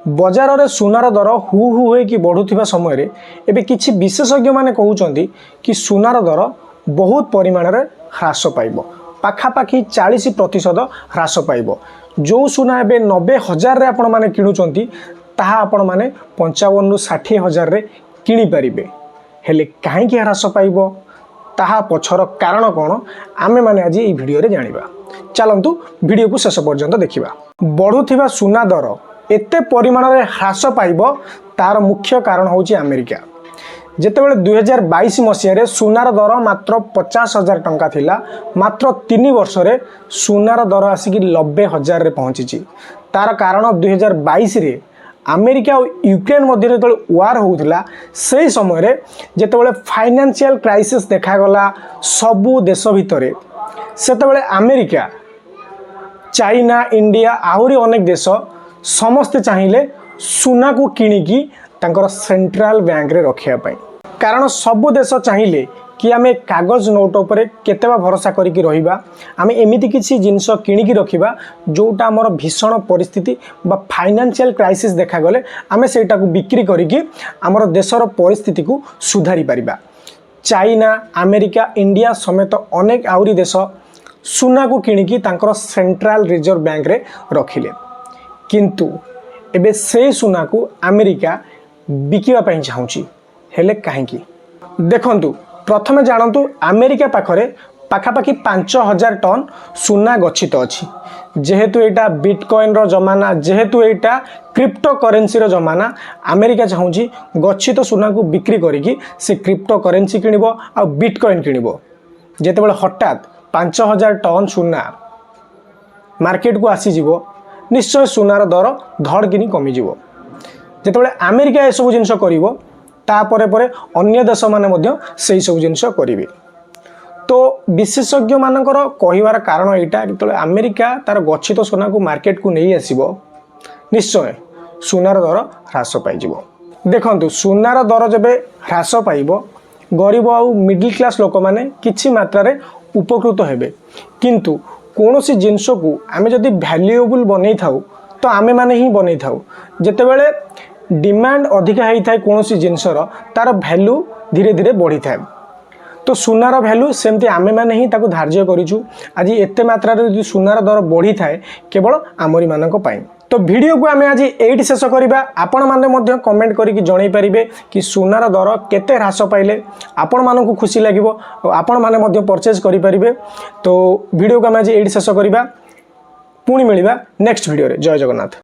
ବଜାରରେ ସୁନାର ଦର ହୁ ହୁ ହୋଇକି ବଢ଼ୁଥିବା ସମୟରେ ଏବେ କିଛି ବିଶେଷଜ୍ଞମାନେ କହୁଛନ୍ତି କି ସୁନାର ଦର ବହୁତ ପରିମାଣରେ ହ୍ରାସ ପାଇବ, ପାଖାପାଖି 40% ହ୍ରାସ ପାଇବ। ଯେଉଁ ସୁନା ଏବେ 90 ହଜାରରେ ଆପଣମାନେ କିଣୁଛନ୍ତି, ତାହା ଆପଣମାନେ 55ରୁ 60 ହଜାରରେ କିଣିପାରିବେ। ହେଲେ କାହିଁକି ହ୍ରାସ ପାଇବ, ତାହା ପଛର କାରଣ କ'ଣ, ଆମେମାନେ ଆଜି ଏହି ଭିଡ଼ିଓରେ ଜାଣିବା। ଚାଲନ୍ତୁ, ଭିଡ଼ିଓକୁ ଶେଷ ପର୍ଯ୍ୟନ୍ତ ଦେଖିବା। ବଢ଼ୁଥିବା ସୁନା ଦର ଏତେ ପରିମାଣରେ ହ୍ରାସ ପାଇବ, ତାର ମୁଖ୍ୟ କାରଣ ହେଉଛି ଆମେରିକା। ଯେତେବେଳେ 2022 ମସିହାରେ ସୁନାର ଦର ମାତ୍ର 50,000 ଟଙ୍କା ଥିଲା, ମାତ୍ର 3 ବର୍ଷରେ ସୁନାର ଦର ଆସିକି 90 ହଜାରରେ ପହଞ୍ଚିଛି। ତାର କାରଣ, 2022ରେ ଆମେରିକା ଆଉ ୟୁକ୍ରେନ୍ ମଧ୍ୟରେ ଯେତେବେଳେ ୱାର୍ ହେଉଥିଲା, ସେହି ସମୟରେ ଯେତେବେଳେ ଫାଇନାନ୍ସିଆଲ କ୍ରାଇସିସ୍ ଦେଖାଗଲା ସବୁ ଦେଶ ଭିତରେ, ସେତେବେଳେ ଆମେରିକା, ଚାଇନା, ଇଣ୍ଡିଆ, ଆହୁରି ଅନେକ ଦେଶ ସମସ୍ତେ ଚାହିଁଲେ ସୁନାକୁ କିଣିକି ତାଙ୍କର ସେଣ୍ଟ୍ରାଲ ବ୍ୟାଙ୍କରେ ରଖିବା ପାଇଁ। କାରଣ ସବୁ ଦେଶ ଚାହିଁଲେ କି ଆମେ କାଗଜ ନୋଟ୍ ଉପରେ କେତେ ବା ଭରସା କରିକି ରହିବା, ଆମେ ଏମିତି କିଛି ଜିନିଷ କିଣିକି ରଖିବା ଯେଉଁଟା ଆମର ଭୀଷଣ ପରିସ୍ଥିତି ବା ଫାଇନାନ୍ସିଆଲ କ୍ରାଇସିସ୍ ଦେଖାଗଲେ ଆମେ ସେଇଟାକୁ ବିକ୍ରି କରିକି ଆମର ଦେଶର ପରିସ୍ଥିତିକୁ ସୁଧାରି ପାରିବା। ଚାଇନା, ଆମେରିକା, ଇଣ୍ଡିଆ ସମେତ ଅନେକ ଆହୁରି ଦେଶ ସୁନାକୁ କିଣିକି ତାଙ୍କର ସେଣ୍ଟ୍ରାଲ ରିଜର୍ଭ ବ୍ୟାଙ୍କରେ ରଖିଲେ। କିନ୍ତୁ ଏବେ ସେଇ ସୁନାକୁ ଆମେରିକା ବିକିବା ପାଇଁ ଚାହୁଁଛି। ହେଲେ କାହିଁକି? ଦେଖନ୍ତୁ, ପ୍ରଥମେ ଜାଣନ୍ତୁ, ଆମେରିକା ପାଖରେ ପାଖାପାଖି 5000 ଟନ୍ ସୁନା ଗଚ୍ଛିତ ଅଛି। ଯେହେତୁ ଏଇଟା ବିଟକଏନ୍ର ଜମାନା, ଯେହେତୁ ଏଇଟା କ୍ରିପ୍ଟୋ କରେନ୍ସିର ଜମାନା, ଆମେରିକା ଚାହୁଁଛି ଗଚ୍ଛିତ ସୁନାକୁ ବିକ୍ରି କରିକି ସେ କ୍ରିପ୍ଟୋ କରେନ୍ସି କିଣିବ ଆଉ ବିଟକଏନ୍ କିଣିବ। ଯେତେବେଳେ ହଠାତ୍ 5000 ଟନ୍ ସୁନା ମାର୍କେଟକୁ ଆସିଯିବ, ନିଶ୍ଚୟ ସୁନାର ଦର ଧଡ଼କିନି କମିଯିବ। ଯେତେବେଳେ ଆମେରିକା ଏସବୁ ଜିନିଷ କରିବ, ତାପରେ ପରେ ଅନ୍ୟ ଦେଶମାନେ ମଧ୍ୟ ସେଇ ସବୁ ଜିନିଷ କରିବେ। ତ ବିଶେଷଜ୍ଞମାନଙ୍କର କହିବାର କାରଣ ଏଇଟା, ଯେତେବେଳେ ଆମେରିକା ତାର ଗଚ୍ଛିତ ସୁନାକୁ ମାର୍କେଟକୁ ନେଇ ଆସିବ, ନିଶ୍ଚୟ ସୁନାର ଦର ହ୍ରାସ ପାଇଯିବ। ଦେଖନ୍ତୁ, ସୁନାର ଦର ଯେବେ ହ୍ରାସ ପାଇବ, ଗରିବ ଆଉ ମିଡିଲ୍ କ୍ଲାସ୍ ଲୋକମାନେ କିଛି ମାତ୍ରାରେ ଉପକୃତ ହେବେ। କିନ୍ତୁ କୌଣସି ଜିନିଷକୁ ଆମେ ଯଦି ଭ୍ୟାଲୁଏବୁଲ୍ ବନେଇଥାଉ, ତ ଆମେମାନେ ହିଁ ବନେଇଥାଉ। ଯେତେବେଳେ ଡିମାଣ୍ଡ ଅଧିକା ହେଇଥାଏ କୌଣସି ଜିନିଷର, ତାର ଭ୍ୟାଲୁ ଧୀରେ ଧୀରେ ବଢ଼ିଥାଏ। ତ ସୁନାର ଭ୍ୟାଲୁ ସେମିତି ଆମେମାନେ ହିଁ ତାକୁ ଧାର୍ଯ୍ୟ କରିଛୁ। ଆଜି ଏତେ ମାତ୍ରାରେ ଯଦି ସୁନାର ଦର ବଢ଼ିଥାଏ, କେବଳ ଆମରିମାନଙ୍କ ପାଇଁ। ତ ଭିଡ଼ିଓକୁ ଆମେ ଆଜି ଏଇଠି ଶେଷ କରିବା। ଆପଣମାନେ ମଧ୍ୟ କମେଣ୍ଟ କରିକି ଜଣାଇ ପାରିବେ କି ସୁନାର ଦର କେତେ ହ୍ରାସ ପାଇଲେ ଆପଣମାନଙ୍କୁ ଖୁସି ଲାଗିବ ଆଉ ଆପଣମାନେ ମଧ୍ୟ ପରଚେଜ୍ କରିପାରିବେ। ତ ଭିଡ଼ିଓକୁ ଆମେ ଆଜି ଏଇଠି ଶେଷ କରିବା। ପୁଣି ମିଳିବା ନେକ୍ସଟ ଭିଡ଼ିଓରେ। ଜୟ ଜଗନ୍ନାଥ।